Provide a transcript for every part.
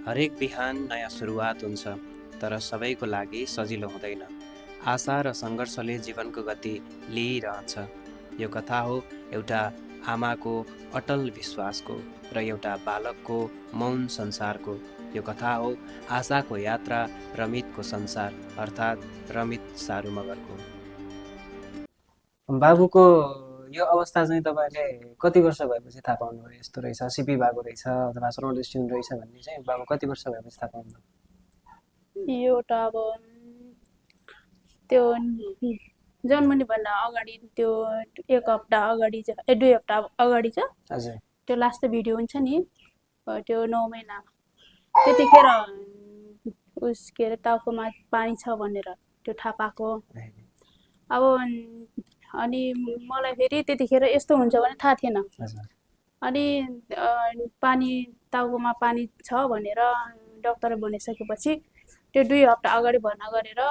हरेक बिहान नयाँ सुरुवात हुन्छ, तर सबैको लागि सजिलो हुँदैन। आशा र सङ्घर्षले जीवनको गति लिइरहन्छ। यो कथा हो एउटा आमाको अटल विश्वासको र एउटा बालकको मौन संसारको। यो कथा हो आशाको यात्रा, रमितको संसार, अर्थात् रमित सारू मगरको। बाबुको यो अवस्था चाहिँ तपाईँले कति वर्ष भएपछि थाहा पाउनुभयो यस्तो रहेछ, सिपी भएको रहेछ अथवा सर्म दृष्टि रहेछ भन्ने चाहिँ बाबु कति वर्ष भएपछि थाहा पाउनुभयो? एउटा अब त्यो जन्मनुभन्दा अगाडि त्यो 1 हप्ता अगाडि 2 हप्ता अगाडि हजुर त्यो लास्ट भिडियो हुन्छ नि, त्यो 9 महिना त्यतिखेर उस के अरे टाउकोमा पानी छ भनेर त्यो थाहा पाएको। अब अनि मलाई फेरि त्यतिखेर यस्तो हुन्छ भने थाहा थिएन। अनि पानी टाउकोमा पानी छ भनेर डक्टरले भनिसकेपछि त्यो 2 हप्ता अगाडि भर्ना गरेर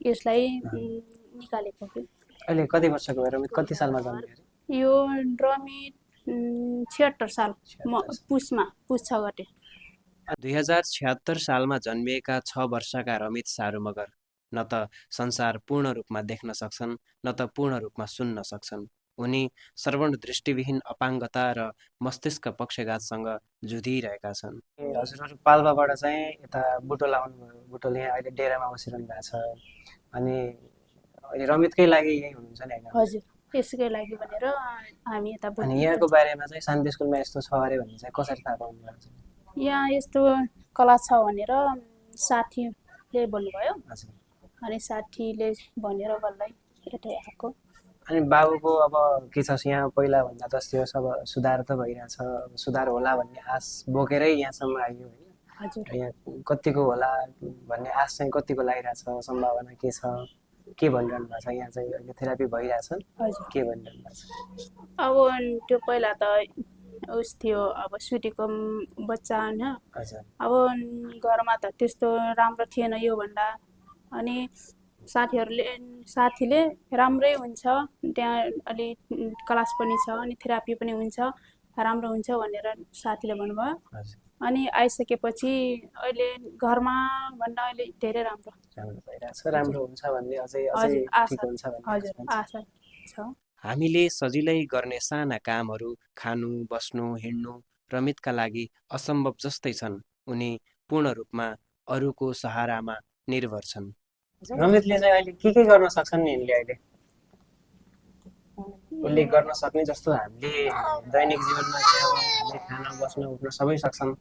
यसलाई निकालेको थियो। अहिले कति वर्षको भएर कति सालमा जन्मियो? यो रमित 76 साल पुस 6 गते 2076 सालमा जन्मिएका 6 वर्षका रमित सारू मगर न त संसार पूर्ण रूपमा देख्न सक्छन्, न त पूर्ण रूपमा सुन्न सक्छन्। उनी श्रवण दृष्टिविहीन अपाङ्गता र मस्तिष्क पक्षघातसँग जुधिरहेका छन्। हजुरहरू पाल्पाबाट चाहिँ यता बुटोल आउनुभयो, बुटोल यहाँ अहिले डेरामा बसिरहनु भएको छ। अनि अहिले रमितकै लागि यही हुनुहुन्छ नि होइन? हजुर, यसकै लागि भनेर हामी यता अनि यहाँको बारेमा चाहिँ शान्ति स्कुलमा यस्तो छ अरे भन्ने चाहिँ कसरी थाहा पाउनुभयो? यहाँ यस्तो कला छ भनेर साथीले भन्नुभयो। अनि साथीले भनेर बल्लै यतै आएको। अनि बाबुको अब के छ, यहाँ पहिला भन्दा त त्यो सब सुधार त भइरहेछ, सुधार होला भन्ने आश बोकेरै यहाँसम्म आइयो होइन? हजुर, यहाँ कतिको होला भन्ने आश चाहिँ कतिको लागिरहेछ, सम्भावना के छ, के भनिरहनु भएको छ? यहाँ चाहिँ अहिले थेरापी भइरहेछ, हजुर, के भनिरहनु भएको छ? अब त्यो पहिला त उस थियो अब सुतेको बच्चा होइन। अब घरमा त त्यस्तो राम्रो थिएन यो भन्दा। अनि साथीले राम्रै हुन्छ त्यहाँ, अलि क्लास पनि छ अनि थेरापी पनि हुन्छ, राम्रो हुन्छ भनेर साथीले भन्नुभयो। अनि आइसकेपछि अहिले घरमा भन्दा अहिले धेरै राम्रो भइरहेछ, राम्रो हुन्छ भन्ने अझै ठिक हुन्छ भन्ने। हजुर, आशा छ। हामीले सजिलै गर्ने साना कामहरू, खानु, बस्नु, हिँड्नु रमितका लागि असम्भव जस्तै छन्। उनी पूर्ण रूपमा अरूको सहारामा निर्भर छन्। रमितले चाहिँ अहिले के गर्न सक्छन् नि? यिनले अहिले उसले गर्न सक्ने जस्तो हामीले दैनिक जीवनमा चाहिँ अब हामीले खान बस्न उठ्न सबै सक्छन्।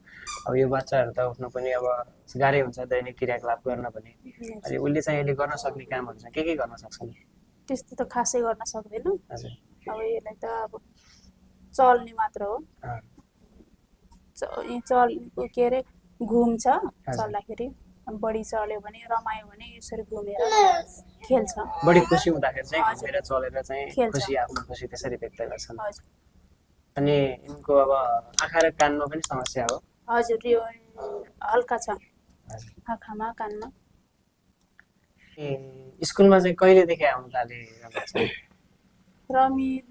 अब यो बच्चाहरू त उठ्नु पनि अब गाह्रै हुन्छ, दैनिक क्रियाकलाप गर्न पनि। अनि उसले चाहिँ अहिले गर्न सक्ने कामहरू चाहिँ के गर्न सक्छन्? त्यस्तो त खासै गर्न सक्दैन। अब यसलाई त अब चल्ने मात्र हो। के अरे घुम्छ, चल्दाखेरि बढी चल्यो भने रमायो भने यसरी घुमेर खेल्छ। बढी खुसी हुँदाखेरि चाहिँ घुमेर चलेर चाहिँ खुसी, आफ्नो खुसी त्यसरी व्यक्त गर्छन्। अनि यिनको अब आँखा र कानमा पनि समस्या हो? हजुर, यो हल्का छ आँखामा, कानमा। स्कुलमा चाहिँ कहिलेदेखि आउनु थाले? रमित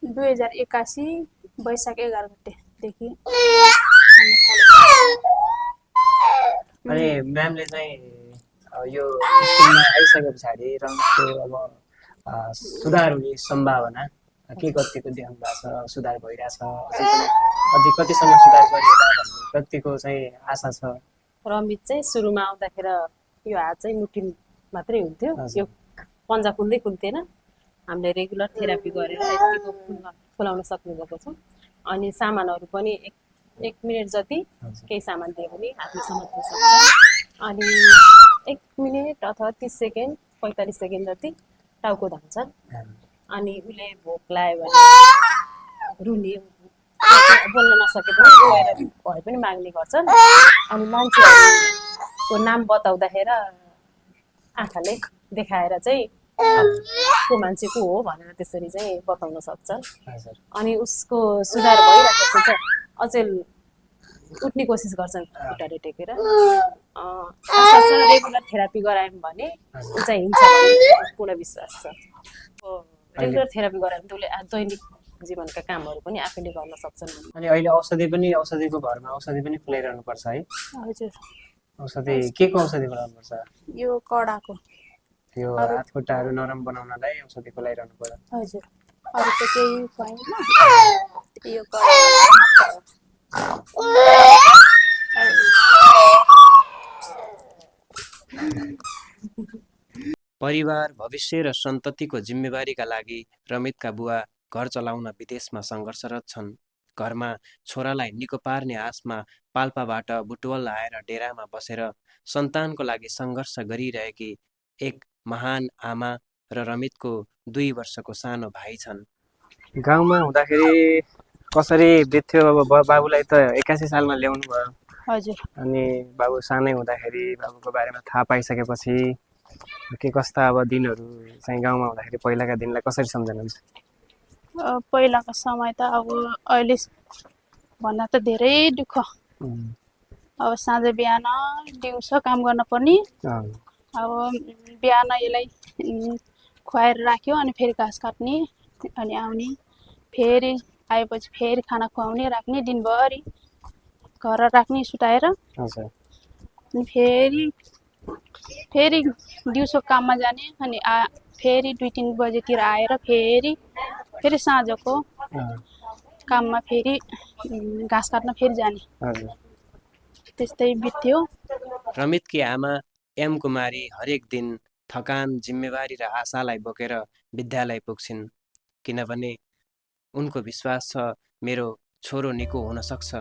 2081 वैशाख 11 गतेदेखि। अनि म्यामले चाहिँ यो स्कुलमा आइसके पछाडि रमितको अब सुधार हुने सम्भावना के कतिको देख्नु भएको छ? सुधार भइरहेछ, अझै कतिसम्म सुधार गरिएला भन्ने कतिको चाहिँ आशा छ? रमित चाहिँ सुरुमा आउँदाखेरि यो हात चाहिँ मुठी मात्रै हुन्थ्यो, यो पन्जा खुल्दैन। हामीले रेगुलर थेरापी गरेर यतिको खुलाउन सक्ने भएको छौँ। अनि सामानहरू पनि 1 मिनट जति केही सामान दियो भने हातले समात्न सक्छ। अनि 1 मिनट अथवा 30 सेकेन्ड 45 सेकेन्ड जति टाउको धान्छ। अनि उसले भोक लाग्यो भने रुने, बोल्न नसके पनि गएर भए पनि माग्ने गर्छन्। अनि मान्छेहरूको नाम बताउँदाखेरि आँखाले देखाएर चाहिँ को मान्छे को हो भनेर त्यसरी चाहिँ बताउन सक्छ। अनि उसको सुधार भइरहेको छ, अझै उठ्ने कोसिस गर्छन् खुट्टाले टेकेर। रेगुलर थेरापी गरायौँ भने ऊ चाहिँ हिँड्छ भन्ने पूर्ण विश्वास छ। रेगुलर थेरापी गरायो भने त उसले दैनिक जीवनका कामहरू पनि आफैले गर्न सक्छन्। अनि अहिले औषधिको घरमा औषधि पनि खुलाइरहनु पर्छ है? हजुर, औषधि के को औषधि खुलाउनु पर्छ? यो कडाको। यो हात खुट्टाहरू नरम बनाउनलाई औषधि खुलाइरहनु पर्छ। हजुर, अरू त केही खुवाइन्न, यो कडा। परिवार, भविष्य र सन्ततिको जिम्मेवारीका लागि रमितका बुवा घर चलाउन विदेशमा सङ्घर्षरत छन्। घरमा छोरालाई निको पार्ने आशमा पाल्पाबाट बुटवल आएर डेरामा बसेर सन्तानको लागि सङ्घर्ष गरिरहेकी एक महान आमा र रमितको 2 वर्षको सानो भाइ छन्। गाउँमा हुँदाखेरि कसरी बित्थ्यो? अब बाबुलाई त 81 सालमा ल्याउनु भयो। हजुर, अनि बाबु सानै हुँदाखेरि बाबुको बारेमा थाहा पाइसकेपछि के कस्ता अब दिनहरू चाहिँ गाउँमा हुँदाखेरि पहिलाका दिनलाई कसरी सम्झनुहुन्छ? पहिलाको समय त अब अहिले भन्दा त धेरै दुःख। अब साँझ बिहान दिउँसो काम गर्न पर्ने। अब बिहान यसलाई खुवाएर राख्यो अनि फेरि घाँस काट्ने अनि आउने, फेरि आएपछि फेरि खाना खुवाउने राख्ने, दिनभरि घर राख्ने सुताएर। अनि फेरि दिउँसो काममा जाने अनि फेरि 2-3 बजेतिर आएर फेरि साँझको काममा फेरि घाँस काट्न फेरि जाने। त्यस्तै बित्थ्यो। रमितकी आमा एम कुमारी हरेक दिन थकान, जिम्मेवारी र आशालाई बोकेर विद्यालय पुग्छिन्, किनभने उनको विश्वास छ मेरो छोरो निको हुन सक्छ।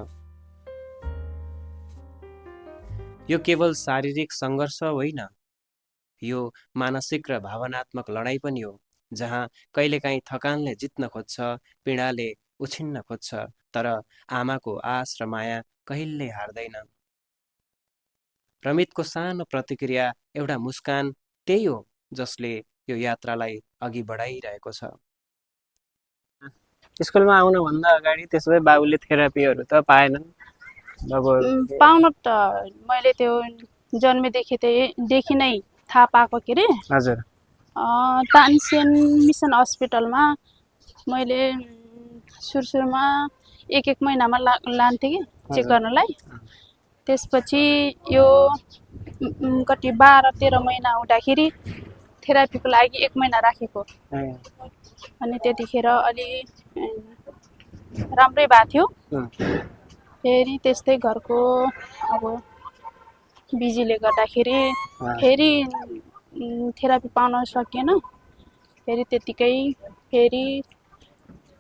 यो केवल शारीरिक सङ्घर्ष होइन, यो मानसिक र भावनात्मक लडाइँ पनि हो, जहाँ कहिलेकाहीँ थकानले जित्न खोज्छ, पीडाले उछिन्न खोज्छ, तर आमाको आश र माया कहिल्यै हार्दैन। रमितको सानो प्रतिक्रिया, एउटा मुस्कान, त्यही हो जसले यो यात्रालाई अघि बढाइरहेको छ। स्कुलमा आउनुभन्दा अगाडि त्यसो भए बाबुले थेरापीहरू त पाएनन्? पाउन त मैले त्यो जन्मेदेखि नै थाहा पाएको के अरे। हजुर। तानसेन मिसन हस्पिटलमा मैले सुरुमा 1 महिनामा लान्थेँ कि चेक गर्नलाई। त्यसपछि यो कति 12-13 महिना हुँदाखेरि थेरापीको लागि 1 महिना राखेको। अनि त्यतिखेर अलि राम्रै भएको थियो। फेरि त्यस्तै घरको अब बिजीले गर्दाखेरि फेरि थेरापी पाउन सकिएन। फेरि त्यतिकै फेरि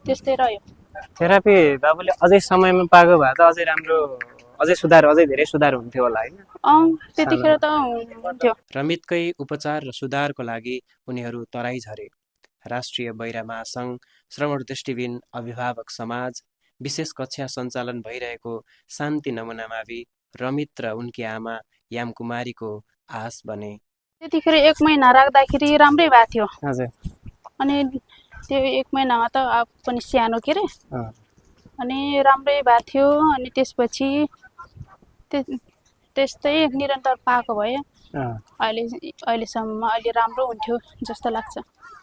त्यस्तै रह्यो। थेरापी बाबुले अझै समयमा पाएको भए त अझै राम्रो, अझै धेरै सुधार हुन्थ्यो होला हैन? त्यतिखेर त हुन्थ्यो। रमितकै उपचार र सुधारको लागि उनीहरू तराई झरे। राष्ट्रिय बहिरा महासङ्घ, श्रवण दृष्टिविहीन अभिभावक समाज, विशेष कक्षा सञ्चालन भइरहेको शान्ति नमुना मावि रमित र उनकी आमा याम कुमारीको आस बने। त्यतिखेर 1 महिना राख्दाखेरि राम्रै भएको थियो। हजुर। अनि त्यो 1 महिनामा त अब पनि सानो के अरे, अनि राम्रै भएको थियो। अनि त्यसपछि त्यस्तै निरन्तर पाएको भए अहिलेसम्म अलि राम्रो हुन्थ्यो जस्तो लाग्छ।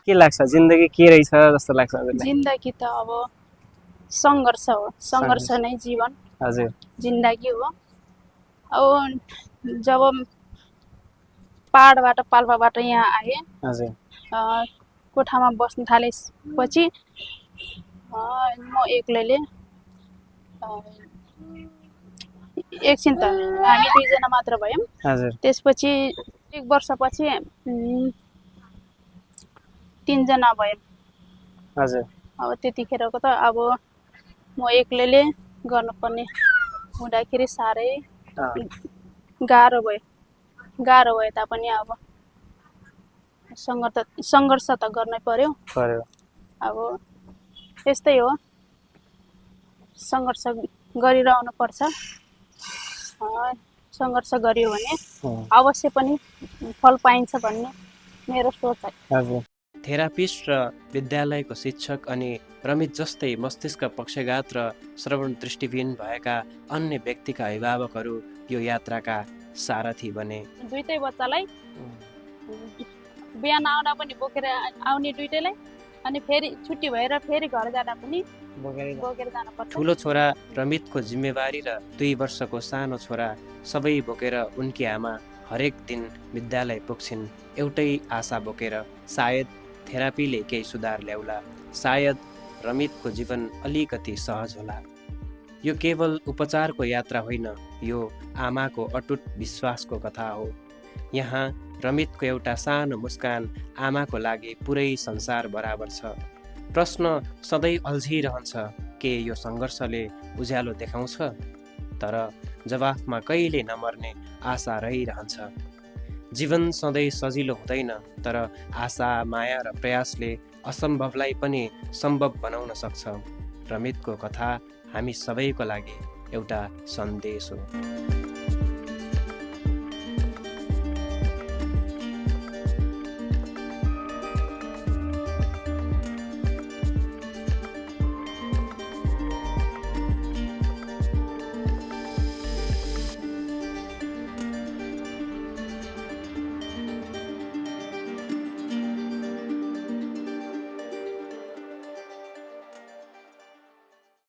के लाग्छ जिन्दगी के रहेछ जस्तो लाग्छ? जिन्दगी त अब सङ्घर्ष हो, सङ्घर्ष नै जीवन। हजुर। जिन्दगी हो। अब जब पाहाडबाट पाल्पाबाट यहाँ आएँ, कोठामा बस्न थालेपछि म एक्लैले एकछिन त हामी 2 जना मात्र भयौँ। त्यसपछि 1 वर्षपछि 3 जना भयौँ। अब त्यतिखेरको त अब म एक्लैले गर्नुपर्ने हुँदाखेरि साह्रै गाह्रो भयो तापनि अब सङ्घर्ष त गर्नै पर्यो। अब त्यस्तै हो, सङ्घर्ष गरिरहनु पर्छ। सङ्घर्ष गरियो भने अवश्य पनि फल पाइन्छ भन्ने मेरो सोच है। थेरापिस्ट र विद्यालयको शिक्षक अनि रमित जस्तै मस्तिष्क पक्षघात र श्रवण दृष्टिविहीन भएका अन्य व्यक्तिका अभिभावकहरू यो यात्राका सारथी बने। दुईटै बच्चालाई बिहान आउँदा पनि बोकेर आउने दुईटैलाई, अनि फेरि छुट्टी भएर फेरि घर जाँदा पनि बोकेरै जानु। बोकेर जानुपर्छ। ठुलो छोरा रमितको जिम्मेवारी र 2 वर्षको सानो छोरा सबै बोकेर उनकी आमा हरेक दिन विद्यालय पुग्छिन् एउटै आशा बोकेर। सायद थेरापीले केही सुधार ल्याउला, सायद रमितको जीवन अलिकति सहज होला। यो केवल उपचारको यात्रा होइन, यो आमाको अटुट विश्वासको कथा हो। यहाँ रमितको एउटा सानो मुस्कान आमाको लागि पुरै संसार बराबर छ। प्रश्न सधैँ अल्झिरहन्छ, के यो सङ्घर्षले उज्यालो देखाउँछ? तर जवाफमा कहिले नमर्ने आशा रहिरहन्छ। जीवन सधैँ सजिलो हुँदैन, तर आशा, माया र प्रयासले असम्भवलाई पनि सम्भव बनाउन सक्छ। रमितको कथा हामी सबैको लागि एउटा सन्देश हो।